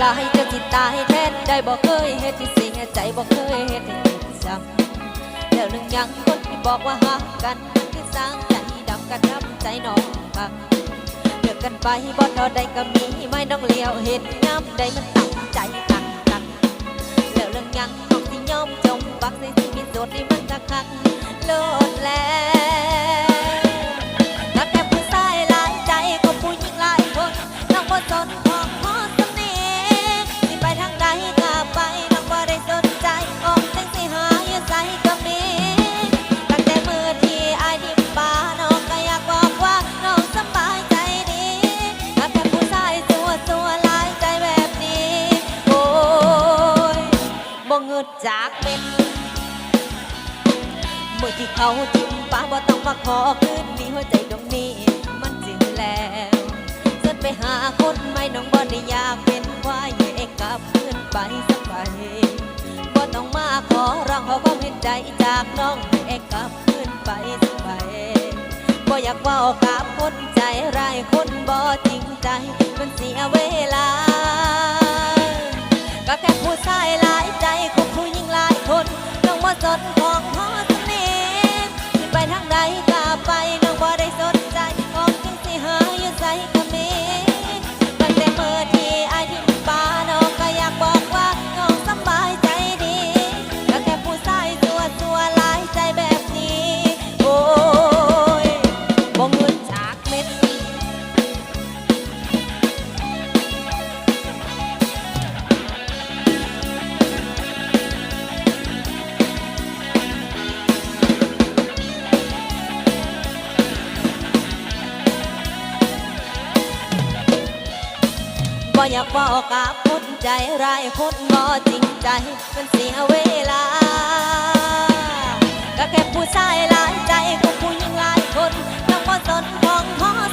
ຫຼາຍ ເຈົ້າຊິຕາຍແທນ ໄດ້ບໍ່ເຄີຍເຮັດໃຫ້ເສຍໃຈ ບໍ່ເຄີຍເຮັດໃຫ້ເຈັບຊ້ຳ ແລ້ວເລື່ອງຫຍັງ ຄົນທີ່ບອກວ່າຮັກກັນ ຄືສ້າງໃຈດຳກະທຳໃຈນ້ອງຄັກ ເລີກກັນໄປບໍ່ເທົ່າໃດກໍມີ ໄມ້ນ້ອງຫຼຽວເຫັນຍາມໃດ ມັນຕັ້ງໃຈຄັກໆ ແລ້ວເລື່ອງຫຍັງ ນ້ອງຊິຍອມຈົມປັກໃສ່ຊີວິດໂສດນີ້ມັນຄັກໆໂລດແລ ກໍແຄ່ຜູ້ຊາຍຫຼາຍໃຈ ຄົບຜູ້ຍິງຫຼາຍຄົນ ນ້ອງບໍ່ສົນຂອງພໍສຳເນ ຊິໄປທາງໃດກໍໄປ ນ້ອງບໍ່ໄດ້ສົນໃຈ ຂອງເສັງຊິຫາຢູ່ໃສກໍມີ ຕັ້ງແຕ່ມື້ທີ່ອ້າຍຖິ້ມປາ ນ້ອງກໍຢາກບອກວ່າ ນ້ອງສຳບາຍໃຈດີ ກໍແຄ່ຜູ້ຊາຍຊົ່ວໆຫຼາຍໃຈແບບນີ້ ໂອ້ຍ ບໍ່ງຶດຈັກເມັດ ມື້ທີ່ເຂົາຖິ້ມປາ ບໍ່ຕ້ອງມາຂໍຄືນດີ ຫົວໃຈດວງນີ້ມັນຈື່ແລ້ວ ເຊີນໄປຫາຄົນໃໝ່ ນ້ອງບໍ່ໄດ້ຢາກເປັນຄວາຍ ໃຫ້ເອກັບຄືນໄປສະໄປ ບໍ່ຕ້ອງມາຂໍຮ້ອງ ຂໍຄວາມເຫັນໃຈຈາກນ້ອງ ໃຫ້ເອກັບຄືນໄປສະໄປ ບໍ່ຢາກເວົ້າກັບຄົນໃຈຮ້າຍ ຄົນບໍ່ຈິງໃຈ ມັນເສຍເວລາ ກໍແຄ່ຜູ້ຊາຍຫຼາຍໃຈ ຄົບຜູ້ຍິງຫຼາຍຄົນ ນ້ອງບໍ່ສົນຂອງພໍສຳເນ ຊິໄປທາງໃດກໍໄປ ນ້ອງບໍ່ໄດ້ສົນໃຈ ຂອງຈິງຊິຫາຢູ່ໃສກໍມີ ຕັ້ງແຕ່ມື້ທີ່ອ້າຍຖິ້ມປາ ນ້ອງກໍຢາກບອກວ່າ ນ້ອງສຳບາຍໃຈດີ ກໍແຄ່ຜູ້ຊາຍຊົ່ວໆຫຼາຍໃຈແບບນີ້ ໂອ້ຍ ບໍ່ງຶດຈັກເມັດ ບໍ່ຢາກເວົ້າກັບຄົນໃຈຮ້າຍ ຄົນບໍ່ຈິງໃຈ ມັນເສຍເວລາ ກໍແຄ່ຜູ້ຊາຍຫຼາຍໃຈ ຄົບຜູ້ຍິງຫຼາຍຄົນ ນ້ອງບໍ່ສົນຂອງພໍສ